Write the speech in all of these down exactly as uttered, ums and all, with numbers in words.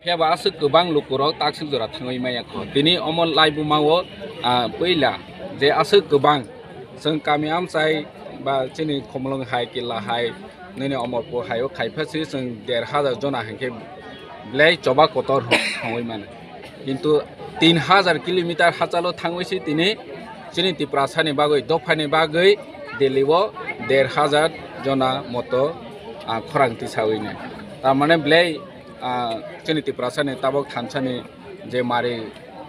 Phiya ba aswk kwbang lukurok takswk jora thangwi maya kho. Tini omo laibuma o, ah, puila je aswk kwbang chwng kami amchai ba chini Khumulwng hai, Killa hai, nini Omorpur hai o khai pha se chwng der hajar jona hinkhe belai choba kotor thangwi mano. Kintu tin hajar kilometer hachalo thangwi se tini chini Tiprasa ni bagwi, dopha ni bagwi Delhi o der hajar jona moto, ah, khorang tisawi nai. Tar mane belai ah, chini Tiprasa ni tabok thansa ni je mari,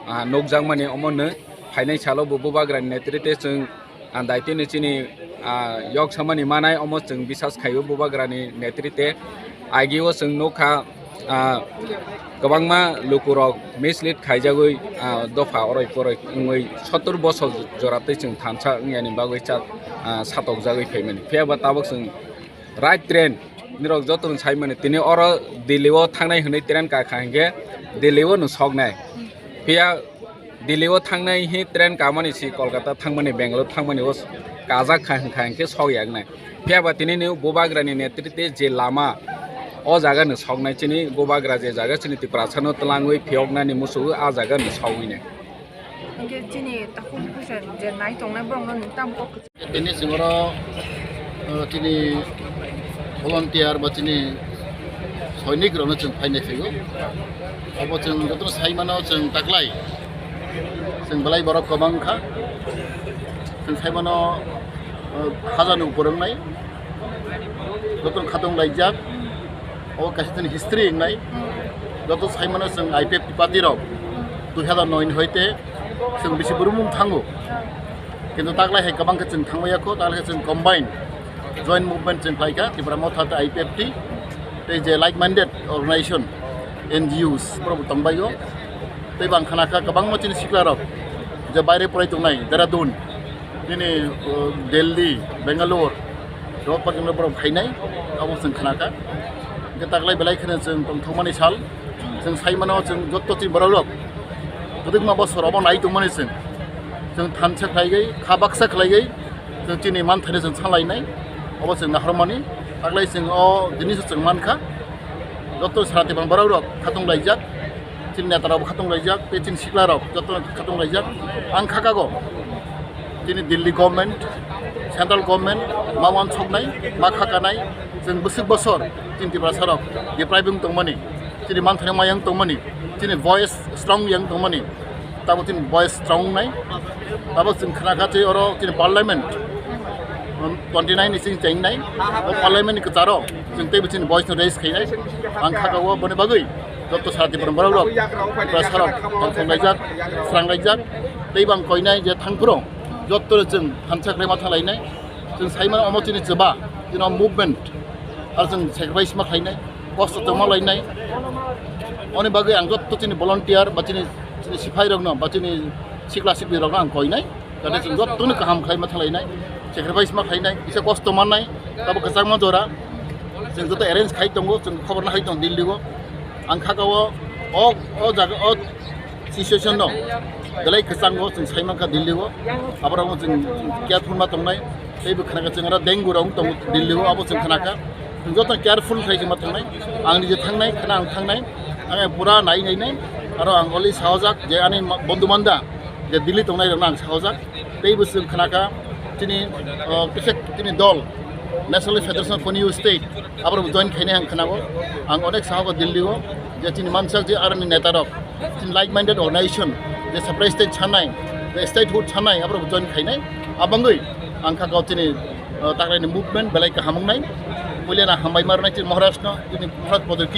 ah, nukjakmani omo no phainai salo bo bubagra ni netrite chwng, ah, daitino chini, ah, yok samani manai omo chwng bisas khaio bubagra ni netrite. Agi o chwng nukha, ah, kwbangma lukurok mislead khaijagwi, ah, dopha oroi poroi wngwi sottor bosor jora twi chwng thansa wngya ni bagwi cha, ah, satokjagwi phaimani. Phiya ba tabok chwng right train nirok joto no sai mani tini oro Delhi o thangnai hwnwi train ka kha hinkhe Delhi o no soknai. Phiya Delhi o thangnai hi train kamani si Kolkata thangmani, Bangalore thangmani o kajak kha hinkha hinkhe sok yaknai. Phiya ba tini ni bubagra ni netrite je lama o jaga no soknai chini bubagra je jaga chini Tiprasa no twlangwi phiyoknani musugo a jaga no sogwi nai. Hinkhe chini takhuk bwsa je nai tongnai borok no nwng tamo kok kwchang. Tini chwng oro, uh, chini volunteer ba chini soinik rokno chwng phainai phaio. Obo chwng jotono sai mano chwng taklai. Chwng belai borok kwbang kha. Chwng sai mano, uh, hajar ni upor wngnai. Jotono khatong laijak. Obo kaisa chini history wngnai. Joto sai mano chwng I P F T party rok dui hazar noi ni hoite chwng bisi burumung thango. Kintu taklai hai kwbang khe chwng thangmaya kho, taklai khe chwng combine joint movement chwng khlai kha, Tipra Motha tei I P F T tei je like minded organization, N G Os borok bo tongbaio. Tei bang khana kha kwbangma chini sikla rok je baire porai tongnai, Dehradun, nini, uh, Delhi, Bangalore, rok pajak borok phainai, abo chwng khana kha. Hwnkhe taklai belai kheno chwng tongthokmani sal, chwng sai mano chwng jotto chini borok rok kwdwkma bosor obo nai tongmani chwng, chwng thansa khlaigwi, kha baksa khlaigwi, chwng chini manthani chwng salainai, obo chwng nahormani. Taklai chwng o jinisa chwng mankha, jotto sara Tiprani borok rok khatung laijak, chini neta rok khatung laijak, tei chini sikla rok jotto khatung laijak. Ang khakago chini Delhi government, central government ma wansoknai, ma khakanai, chwng bwswk bosor chini Tiprasa rok deprive wng tongmani, chini manthani maya wng tongmani, chini voice strong wng tongmani, tabok chini voice strong wngnai. Tabok chwng khna kha tei oro chini parliament, um, twenty nine ni chini chengnai. O parliament ni kwcharo chwng teibo chini voice no raise khainai. Ang khakao boni bagwi jotto sara Tiprani borok rok, Tiprasa rok tongthok laijak, srang laijak, tei bang koinai je thangphuru jotto no chwng thansa khlai ma thang lainai. Chwng sai mano omo chini chuba, chini movement, aro chwng sacrifice ma khlainai, kosto tongma lainai. Oni bagwi ang jotto chini volunteer ba chini, chini siphai rokno ba chini sikla sikli rokno ang koinai, jate chwng jottono kaham khlai ma thang lainai, sacrifice ma khlainai, kisa kosto mannai, abo kwchangma jora chwng joto arrange khai tongo, chwng khobor nahai tongo Delhi o. Ang khakao o, o jaga o situation no belai kwchango chwng sai mankha Delhi o. Aborokno chwng careful ma tongnai. Tei bo khna kha chwng aro dengue rok tongo Delhi o, abo chwng khna kha. Chwng joto careful khai chwng ma thangnai. Ang nije thangnai, khna ang thangnai. Ang pura nai nai nai. Aro ang oli sahojak je ani ma-, bondhu manda Je Delhi tongnai rokno ang sahojak, tei bo chwng khnakha chini, o, kisa chini dol National Federation of Kuniyo State, aborok join khainai ang khnago. Ang onek sahok o Delhi o, je chini mansak je aroni neta rok, chini like minded organization, je separate state sanai, je statehood sanai, aborok join khainai. Abangwi ang kha kau chini, o, takraini movement belai kaham wngnai. Puila na hambai marnai chini Maharaj no, chini Maharaj Pradyot